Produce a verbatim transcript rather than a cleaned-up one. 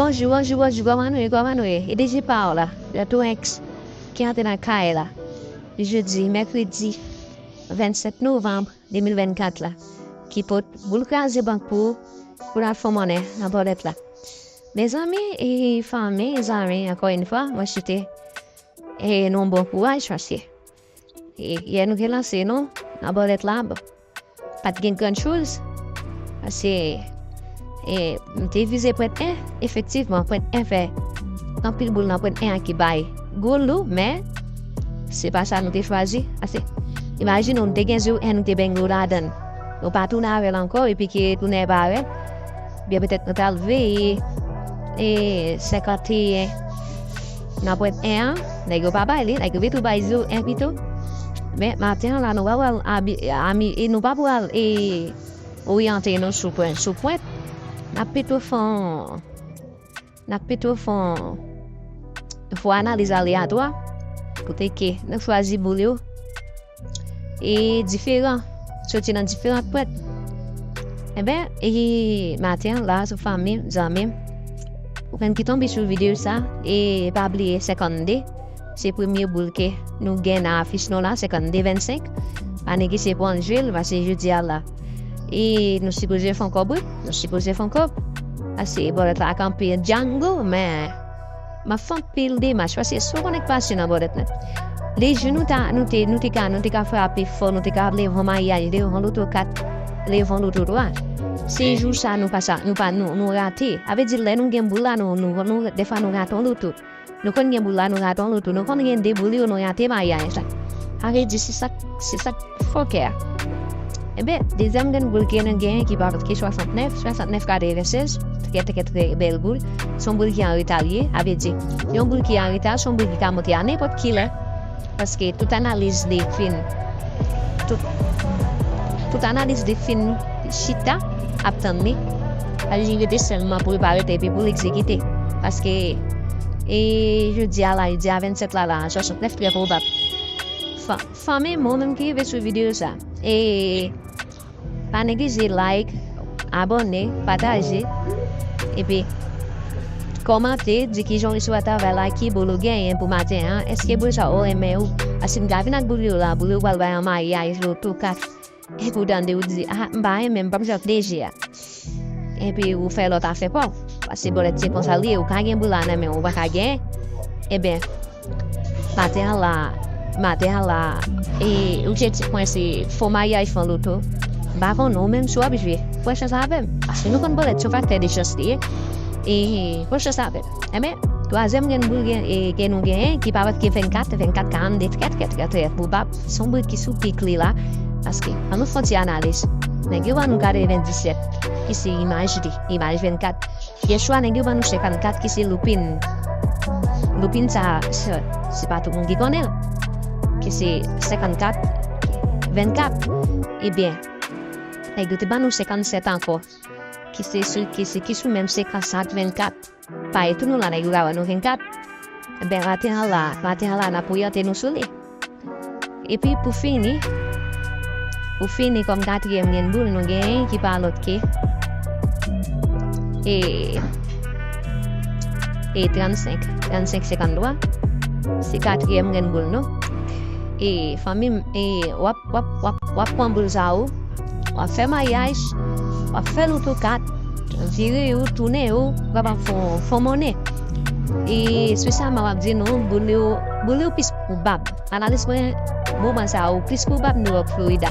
Bonjou, bonjou, bonjou, kòman nou ye, kòman nou ye? E D J pa w la, Berto X, ki antre nan kay la. Jodi, mèkredi vennsèt novanm de mil vennkat la, ki pot boul kraze bank pou ou, pou n al fè monnen nan bòlèt la. Mezanmi, e fanmi, zanmi, ankò yon fwa, mwen swete e nou bon kouraj, paske e, yè nou te lanse nou nan bòlèt la, bon, pa t gen grann choz. Paske e, m te vize pwent en, efektivman, pwent en fè anpil boul nan pwent en an ki bay gwo lou, men se pa sa nou te chwazi. Paske imajine w, nou te gen zero en, nou te benyen ladan l. Nou pa tounen avè l ankò, epi ki retounen parèt. Byen petèt nou t al veye e, senkanteyen nan pwent en an, nèg yo pa bay li, nèg yo pito bay zero en pito. Men maten an la, nou pa pral abi, ami, e nou pa pral e, oryante nou sou pwent, sou pwent. N ap pito fè yon, n ap pito fè yon, fè yon analiz aleyatwa, kote ke nou chwazi boul yo e diferan, soti nan diferan pwent. Enben, e maten an la, sou fanmi, zanmi, ou konn ki tonbe sou videyo sa, e pa bliye senkannde, se premye boul ke nou gen nan afich nou la, senkannde vennsenk. Pa neglije pran jwe l, paske jodi a la, e nou sipoze fè yon kòb, wi, nou sipoze fè yon kòb. Paske bòlèt la kanpe django, men m ap fè anpil demach, paske si w konnen k pase nan bòlèt nèt. Lejou nou ta, nou te, nou te ka, nou te ka frape fò, nou te ka leve yon mayaj, leve yon loto kat, leve yon loto twa. Se jou sa nou pa sa, nou pa, nou, nou rate. A vle di, lè nou gen boul la, nou, nou, nou, defwa nou rate yon loto. Nou konn gen boul la, nou rate yon loto. Nou konn gen de boul yo, nou rate mayaj la. A vle di, se sa, se sa k fòkè a. Enben, dezyèm grenn boul ke nou genyen ki pa lòt ke swasantnèf, swasantnèf katrevennsèz, trè, trè, trè bèl boul. Se yon boul ki an reta l ye, a vle di, yon boul ki an reta, se yon boul ki ka monte a nenpòt ki lè. Paske tout analiz li fin, tout, tout analiz li fin chita, ap tann li. Sa vle di, li rete sèlman pou l parèt epi pou l egzekite. Paske, e jodi a la, jodi a vennsèt la, la, swasantnèf trè pwobab. Fa-, fanmi, mwen menm ki rive sou videyo sa. E pa neglije like, abòne, pataje, epi kòmante, di kijan w resevwa travay la, ki boul ou genyen pou maten an, èske boul sa ou renmen ou, paske m ka vin ak boul yo la, boul yo pral bay yon mayaj, loto kat, epi w tande ou di, a, m pa renmen, m p ap jwe ak D J a. Epi ou fè lòt afè pa w, paske bòlèt se konsa l ye, ou ka gen boul la nan men w, ou pa ka genyen, enben, maten an la, maten an la, e objektif mwen se fè yon mayaj, fè yon loto. M pa konnen ou menm si w ap jwe, pran chans avè m. Paske nou konn bòlèt se yon faktè de chans li ye. E pran chans avè m. Enben, twazyèm grenn boul gen, e, ke nou genyen, ki parèt ke vennkat, vennkat, karannde, trè, trè, trè, trè pwobab. Se yon boul ki sou pik li la. Paske, ann nou fè yon ti analiz. Nèg yo ban nou katrevendisèt, ki se imaj li, imaj vennkat. Yèswa, nèg yo ban nou senkannkat ki se loupin. Loupin sa, se, se pa tout moun ki konnen l. Ki se senkannkat, vennkat. Ebyen, nèg yo te ban nou senkannsèt ankò. Ki se sou, ki se, ki sou menm senkannkat, vennkat. Parèy tou nou la, nèg yo ka wè nou vennkat. Ebyen, maten an la, maten an la, n ap oryante nou sou li. Epi pou fini, pou fini kòm katriyèm grenn boul, nou genyen ki pa lòt ke, e, e trannsenk, trannsenk senkanntwa. Se katriyèm grenn boul nou. E fanmi m, e w ap, w ap, w ap, w ap pran boul sa ou, w ap fè mayaj, w ap fè loto kat, vire yo, tounen yo, w ap fè, fè monnen. E espesyalman, m ap di nou, boul yo, boul yo plis pwobab. Analiz mwen, moman sa yo plis pwobab New York, Florida.